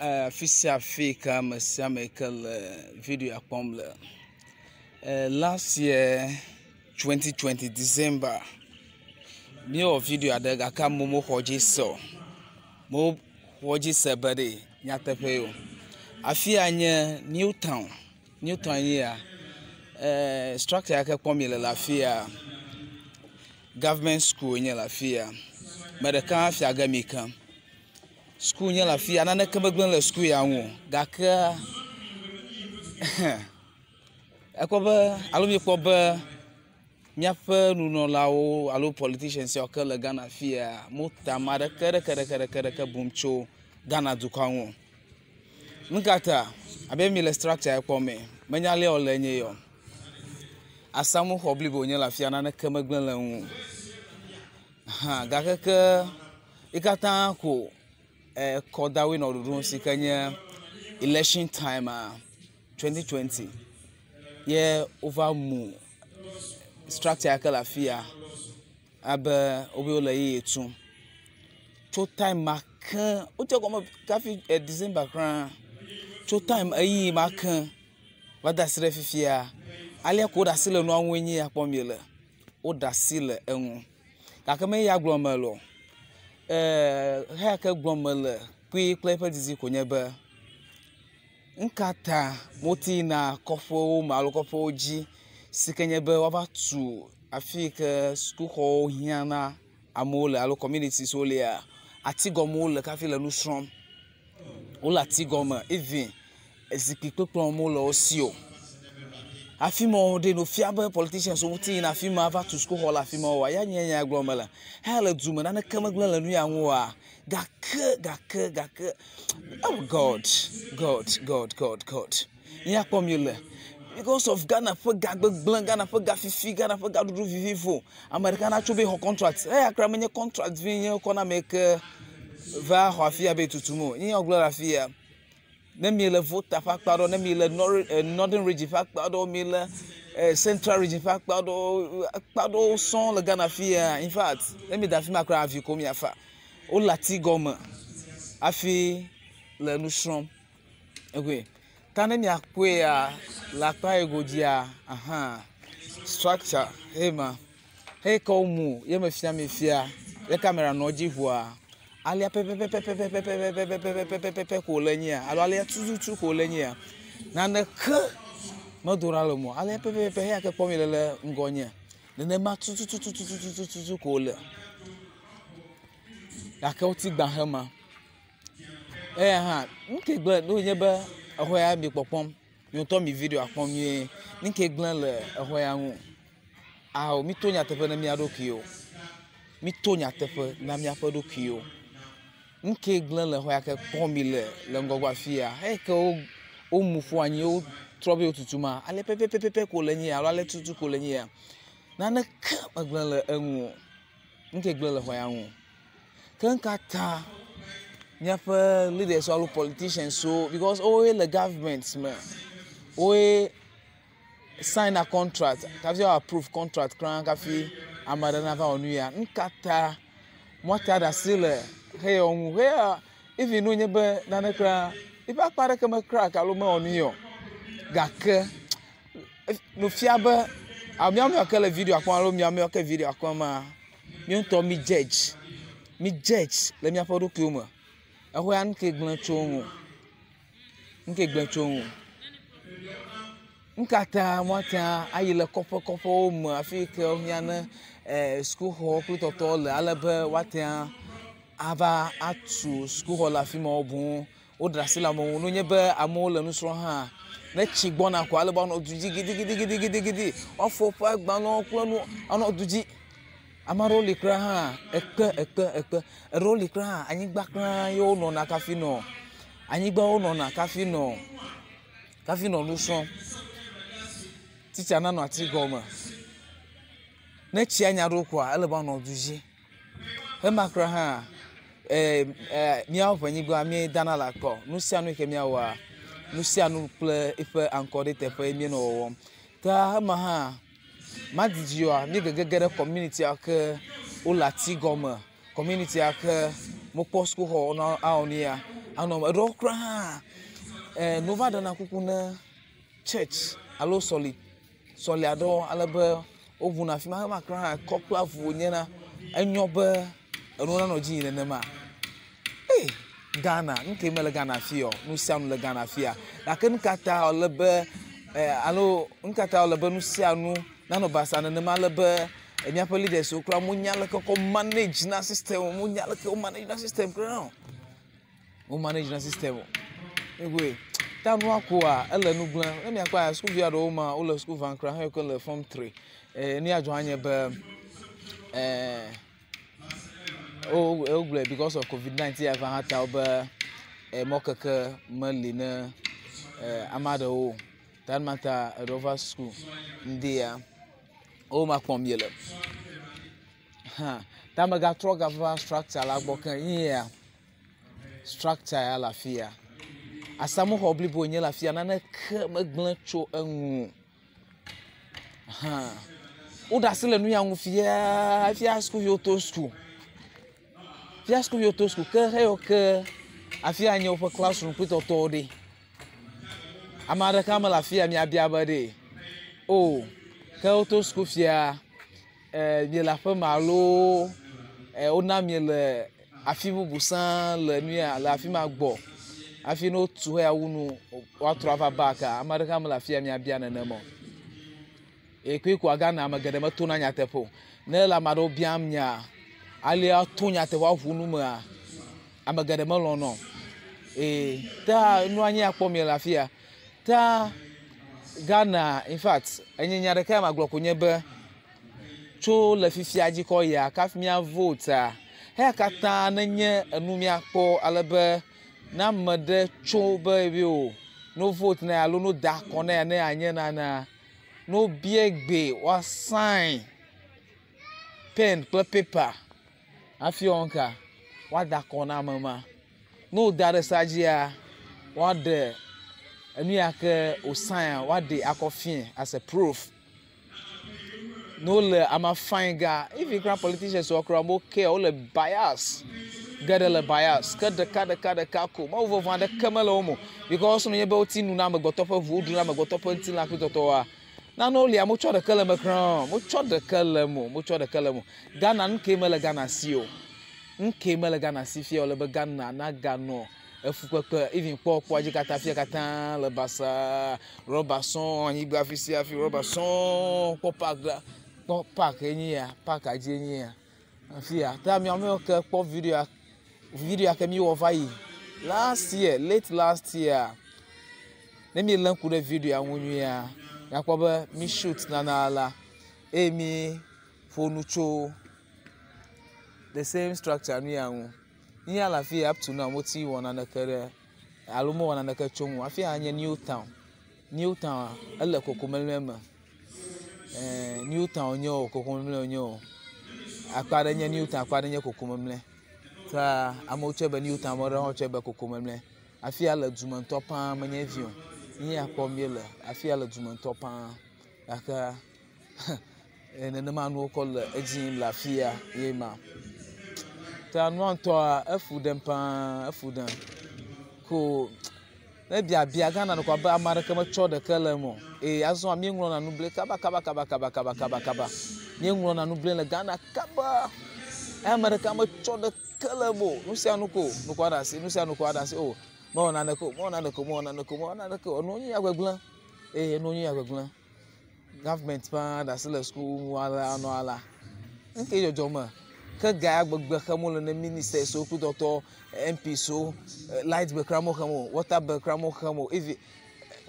Afi sia afi yi ke ame sia ame yi ke le videoa kpɔm le. Last year 2020 December míewɔ video aɖe gake amewo mexɔ edzi se o. Mexɔ edzi se be ɖe nyateƒee o. Afi ya nye New Town. New Town ye ya. Structure ya ke kpɔm miele le afi ya, government school nye le afi ya. Ame ɖeka hã fia ge mi ke. Suku nye le afi ya naneke megble le suku ya ŋu o gake ekpɔ be alo miekpɔ be míaƒe nunɔlawo alo politicians yawo ke le Ghana fi ya mota ame aɖeke ɖeke ɖeke ɖeke bum tso Ghana dukɔa ŋu o. Nu ka ta? Abe mi le structure ya kpɔm me, menya ale wòle nye ya o. Asamuxɔ blibo wònye le afia naneke megble le eŋu o. Hã gake ke yi katã ko kɔdawoe nɔ ɖoɖom si ke nye election time 2020 ye wova mu structure ya ke le afi ya abe wobe wole yeye tum. Tso time ma ke wodze egɔme hafi December kura. Tso time ɣeyiɣi ma ke va de asi ɖe fifia alea ko woɖe asi le nua ŋue nye ya kpɔm miele. Woɖe asi le eŋu gake menye ya gblɔm mele o. Eya ke gblɔm mele kpuie kple eƒe didi ko nye be nu ka ta wote yina kɔƒewo me alo kɔƒewo dzi si ke nye be woava tu afi yi ke sukuxɔwo hiã na amewo le alo communities wo lia, ati gɔme wole hafi le nu srɔ̃m. Wole ati gɔme even zikpui kple kplɔ mele wo si o. Afi ma ɖe wòfia be politicians wote yina afi ma va tu sukuxɔ le afi ma oa? Ya nye nya gblɔm mele. Eya le du me naneke megblẽ le nu ya ŋu oa? Gake gake gake oh God God God God God mía kpɔm míele because of Ghana ƒe ga gbegblẽ, Ghana ƒe ga fifi, Ghana ƒe gaɖuɖu vivivo. Ame ɖeka natso be yexɔ contract eya kura menye contract vi nye wokɔ na ame yi ke va xɔ afi ya be tutum o. Nye wogblɔ le afi ya. Ne miele Volta ƒe akpa ɖewo, ne miele Northern region ƒe akpa ɖewo, miele Central region ƒe akpa ɖewo, akpa ɖewo sɔŋ le Ghana fi ya. In fact, ne mi de afi ma kura avi ko miafa. Wole ati gɔme hafi le nu srɔ̃m. Egoe. Ta ne miakpɔea le akpa yi godzia, ahan structure ye ma. Eyi ke womu ye mefia mi fia ye kamera nɔ edzi ŋua alea pɛpɛpɛpɛpɛpɛpɛpɛpɛpɛpɛpɛpɛ ko wòle nyia alo alea tututu ko wòle nyia. Naneke medo ɖa le eme o. Alea pɛpɛpɛ eya ke kpɔm miele le ŋgɔnye nenema tututututututu ko wòle. Gake woti gbã hema. Eya hã nu ke gblẽ ne wònye be exɔ ya mi kpɔkpɔm, mi ŋutɔ mi videoa kpɔm nyuie. Nu ke gblẽ le exɔ ya ŋu ao mito nyateƒe na mía ɖokuiwo. Mito nyateƒe na míaƒe ɖokuiwo. Nu ke gblẽ le xɔ ya ke kpɔm mi le le ŋgɔgbe afi ya eyi ke womu ƒu anyi wotrɔ be wotutu ma ale pɛpɛpɛpɛ ko le nye alo ale tututu ko le nye ya. Naneke megblẽ le eŋu o. Nu ke gblẽ le xɔ ya ŋu o. Ke nu ka ta míaƒe leaders alo politicians wo because wowoe le government me. Woe sign na contract hafi woa approve contract kura hafi ame aɖe nava wɔ nu ya. Nu ka ta woate aɖe asi le xeya ŋu? Xeya even ne wònye be nane kura eƒe akpa aɖeke me crack alo mewɔ nu ya o gake nufia be míawo ke le videoa kpɔm alo míawo ke videoa kpɔm ma mía ŋutɔ mi judge mi judge le míaƒe ɖokuiwo me. Exɔ ya nu ke gblẽ tso eŋu o. Nu ke gblẽ tso eŋu o. Nu ka ta woate ŋu ayi le kɔƒe kɔƒewo me hafi yi ke wohiã ne sukuxɔ kple tɔtɔwo le ale be woate ŋu ava atu sukuxɔ le afi ma wo boŋ. Woɖe asi le amewo ŋu. Ne wonye be amewo le nu srɔ̃m hã, ne tsi gbɔna ko ale be woanɔ du dzi gidigidigidigidi. Woafɔ woƒe agbalẽwo kple nuwo anɔ du dzi. Ame aɖewo li kura hã ekpe ekpe ekpe. Eɖewo li kura hã anyigba kura ye wonɔna hafi nɔ anyigba wonɔna hafi nɔ hafi nɔ nu srɔ̃m. Titsa nanɔ ati gɔme. Ne tsia nya ɖo koa ele be woanɔ du dzi. Ema kura hã míawo ʋenyigba míedana le akpa o. Nu sia nu yi ke míawɔa, nu sia nu kple eƒe aŋkɔ ɖe teƒe míenɔ wɔwɔm. Ta ema hã madidi oa, míegege ge ɖe community ya ke wole ati gɔme. Community ya ke mekpɔ sukuxɔ awɔ nu ya. Anɔ eme eɖewo kura hã e no va ɖena kuku ne church alo sɔli sɔli aɖewo ale be woʋuna afi ma hema kura hã kɔ kple avu wonyena. Enyo be enuwo nanɔ edzi yim nenema. Ei Ghana, nu ke mele Ghana fi o, nu sia nu le Ghana fia. Gake nu ka ta wòle be e alo nu ka ta wòle be nu sia nu nanɔ basa nenema ale be míaƒe leaders wo kura wonya leke wokɔ manage na system o, wonya leke wo manage na system kura o. Wo manage na system o. Egoe ta nua koa ele nu gblẽm. Ne miakpɔa sukuvi aɖewo ma wole suku vam kura heyi ke le form 3. E nu ya dzɔ anye be e wo wogblɔe because of COVID-19 ya va hã ta wobe emɔkeke meli ne e ame aɖewo o. Ta numa ta eɖewo va suku ŋdi ya wo ma kpɔm míele. Hã ta megatrɔ gava structure la gbɔ ke yea structure ya le afi ya. Asamuxɔ blibo nye le afi ya naneke megblẽ tso eŋu o. Hã woɖe asi le nu ya ŋu fia fia sukuviwo to suku. Fia sukuviwo to suku ke heyiwo ke afi ya nye woƒe classroom kple tɔtɔwo ɖe. Ame aɖeke mele afi ya miabia be ɖe o ke woto suku fia e miele aƒeme alo e wona miele afi bubu sãa le nu ya le afi ma gbɔ hafi ne wotu heya wu nu woatrɔ ava baka ame aɖeke mele afi ya miabia nenema o. Eye koe koa Ghana ame geɖe metona nyateƒe o. Ne le ame aɖewo biam nya alea to nyateƒe aʋu nu mea, ame geɖe melɔ̃na o. Eye ta nua nye ya kpɔm miele afi ya. Ta Ghana in fact enye nya ɖeka magblɔ ko nye be tso le fifia dzi kɔ yia kafi mía vote-a eya katã nenye enu míakpɔ ale be ne ame ɖe tso be o no vote na alo no da akɔ na ya ne anye nanea, ne wobia gbe woa sign pen kple paper hafi woawɔ nuka woada akɔ na ame ma. Ne woda ɖe sea dzia, woaɖe enu ya ke wo sign woaɖe akɔ fiɛ as a proof. Ne wole amea fine ga, even kura politicians wo kura wo care wole bias. Geɖe le bias ke ɖeka ɖeka ɖeka ko Mawu vɔvɔ̃ aɖeke mele wo me o because nenye be woti nu na amegbetɔ ƒe ʋu, woɖu na amegbetɔ ƒe ŋutilã kple tɔtɔwoa, nanewo lia motsɔ ɖeke le eme kura o. Motsɔ ɖeke le eme o. Motsɔ ɖeke le eme o. Ghana nu ke mele Ghana si o. Nu ke mele Ghana si fia wòle be Ghana naganɔ efukpekpe even kpɔ kpɔa dzi katã fia katã le basaa rɔba sɔŋ anyigba fi sia fi rɔba sɔŋ kpɔ park ɖa kpɔ park enye ya parka dzi enye ya afi ya ta miawo ke kpɔ video ya video ya ke mi wɔ va yi last year late last year ne mi lé ŋku ɖe video ya ŋu nyuia miakpɔ be mi shoot nana la eye mi ƒo nu tso the same structure nu ya ŋu. Nu ya le afi ya up to now wometi wɔ naneke ɖe alo mewɔ naneke tso ŋu o. Afi ya nye new town. New town ele kokomlemle me. E new town wonye o kokomlemle wonye o. Akpa ɖe nye new town akpa ɖe nye kokomlemle. Ta amewo tsɔe be new town ame aɖewo hã tsɔe be kokomlemle. Afi ya le dume ŋutɔ paa menye vi o. Nu ya kpɔm míele. Afi ya le dume ŋutɔ paa gake nenema nuwo kɔ le edzi yim le afi ya ye ma. Ta nua ŋutɔa efu ɖem paa efu ɖem ko ne biabia Ghana nɔ ko abe ame aɖeke metsɔ ɖeke le eme o. Eye azɔa míeŋlɔna nu ble kaba kaba kaba kaba kaba kaba kaba. Míeŋlɔna nu ble le Ghana kaba. Ame ɖeka metsɔ ɖeke le eme o. Nu sia nu ko nukɔ ɖe asi, nu sia nu ko aɖe asi o. Mewɔ naneke o, mewɔ naneke o, mewɔ naneke o, mewɔ naneke o. Enuwo nye ya gbegblẽ eye enuwo nye ya gbegblẽ. Government ƒe ɖe asi le suku ŋu alea nɔ alea. Nu ke dzɔdzɔ me ke ga ya gbegbe xem wole ne ministers wo kple tɔtɔ MPs wo light bill kura mexem o, water bill kura mexem o. Even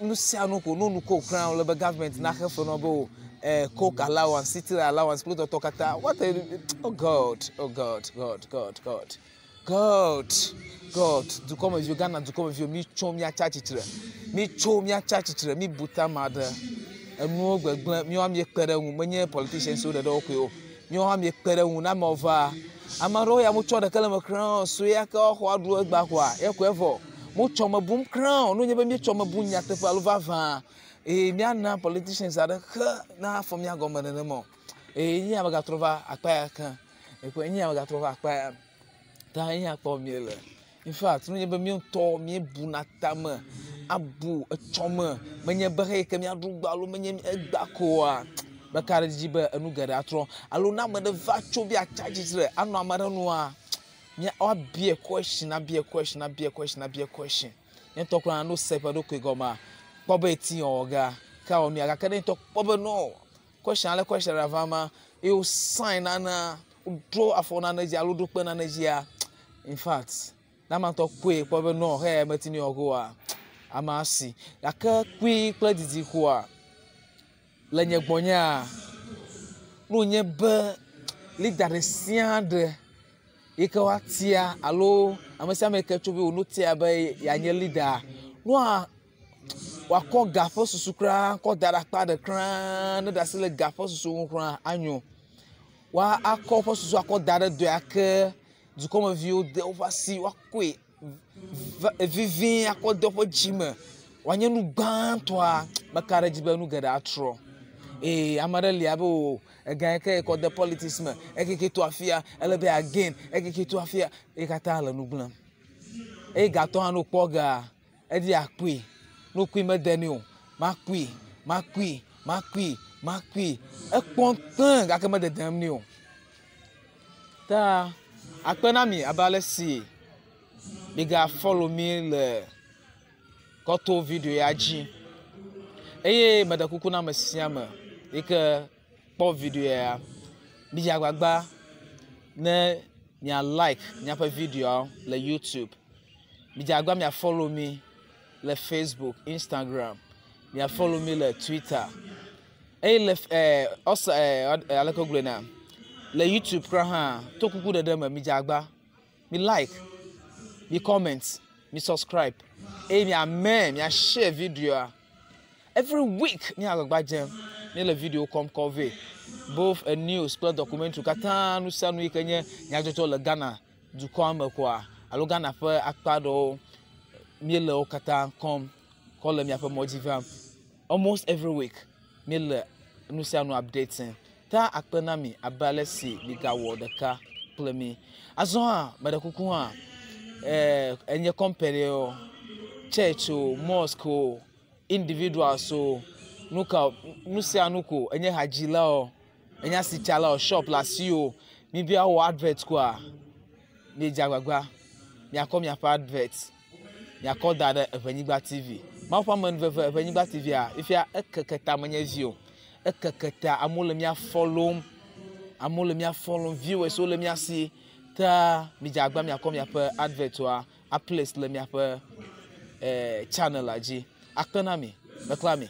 nu sia nu ko no nu ko kura wole be government naxe fe na wo be o eh, coke allowance, city allowance kple tɔtɔ katã. What a oh God, oh God, God, God, God. God, God, dukɔmeviwo, Ghana dukɔmeviwo, mitso míatsi atsitre. Mitso míatsi atsitre, mibu tame aɖe. Enuwo gbegblẽ, míawo hã míekpe ɖe eŋu, menye politicians wo ɖeɖe wo koe o. Míawo hã míekpe ɖe eŋu ne amewo va. Ame aɖewo ya motsɔ ɖeke le eme kura o, sue ya ke woaxɔ aɖu egbea koa, ye koe evɔ. Motsɔ me bum kura o, ne wonye be míetsɔ me bum nyateƒe alo vavã eye míana politicians aɖeke nafɔ mía gɔme nenema o. Eye nye ya megatrɔ va akpa ya ke. Ekpɔe nye ya megatrɔ va akpa ya. Ta nye ya kpɔm míele. In fact, ne wònye be míawo ŋutɔ míebuna tame abu etsɔme menye be xeyi ke míaɖu gbe alo menye egbea koa, meka ɖe edzi be enu geɖe atrɔ. Alo ne ame ɖe va tso be yeatsi atsitre anɔ ame aɖe nua, mía woabia question, abia question, abia question, abia question. Ye ŋutɔ kura ne wose eƒe ɖokui gɔmea, kpɔ be eti wɔwɔ gea, ke awɔ nuya gake ne ŋutɔ kpɔ be no question ale question ɖe va ma eye wo sign nanea, woɖo afɔ nane dzi alo ɖo kpe nane dzia, in fact, ne ame ŋutɔ kpɔe kpɔ be no xeya meti nu yɔ oa, amea si. Gake kpui kple didi koa, le nye gbɔnyea, ne wònye be leader ɖe sia ɖe yi ke woatia alo ame sia ame yi ke tso be wòno tia be yeanye leader, nua wòakɔ ga ƒe susu kura kɔ da ɖe akpa ɖe kura ne ɖe asi le ga ƒe susu ŋu kura anyo. Woa akɔ woƒe susu akɔ da ɖe dɔ ya ke dukɔmeviwo de woƒe asi woakɔe vivi akɔ de woƒe dzi me wòanye nu gbãtɔa meka ɖe edzi be nu geɖe atrɔ. Eye ame aɖe li abe o ega yi ke ekɔ de politics me ekeke to afia ele be again ekeke to afia ye katã le nu gblẽm. Eye gatɔ hã ne wokpɔ ga edi akpɔe ne wokpɔe mede nɛ o makpɔe makpɔe makpɔe makpɔe ekpɔm kpẽ gake mededem nɛ o. Ta akpe na mi abe ale si miga follow mi le kɔto video ya dzi eye meɖe kuku na ame sia ame yi ke kpɔ video ya midze agbagba ne mia like míaƒe videoawo le YouTube. Midze agbagba mia follow mi le Facebook, Instagram, mia follow mi le Twitter eye le ɔsa aleke wogblɔe na le YouTube kura hã to kuku ɖeɖe me midze agbagba mi like, mi comment, mi subscribe eye mia mɛ mia share videoa. Every week mi agbagba dzem míele video kɔm kɔ vɛ both a news kple documentary katã nu sia nu yi ke nye nyadzɔdzɔ le Ghana dukɔa me koa alo Ghana ƒe akpa ɖewo míele wo katã kɔm kɔ le miaƒe mɔ dzi vam. Almost every week míele nu sia nu updating. Ta akpe na mi abe ale si migawɔ ɖeka kple mi. Azɔ hã meɖe kuku hã enye company o, church o, mosque o, individuals o, nu ka nu sia nu ko enye hadzila o, enye asitsala o, shop le asi o, mibia wɔ advert koa, miedze agbagba miakɔ miaƒe advert miakɔ da ɖe Eʋenyigba TV. Mawu ƒe amenuveve Eʋenyigba TV-a fifia ekeke ta menye vi o. Ekeke ta amewo le mía follow, amewo le mía follow, viewers wo le mía si. Ta midze agbagba miakɔ miaƒe advert-woa a place le miaƒe channel la dzi. Akpe na mi, mekla mi.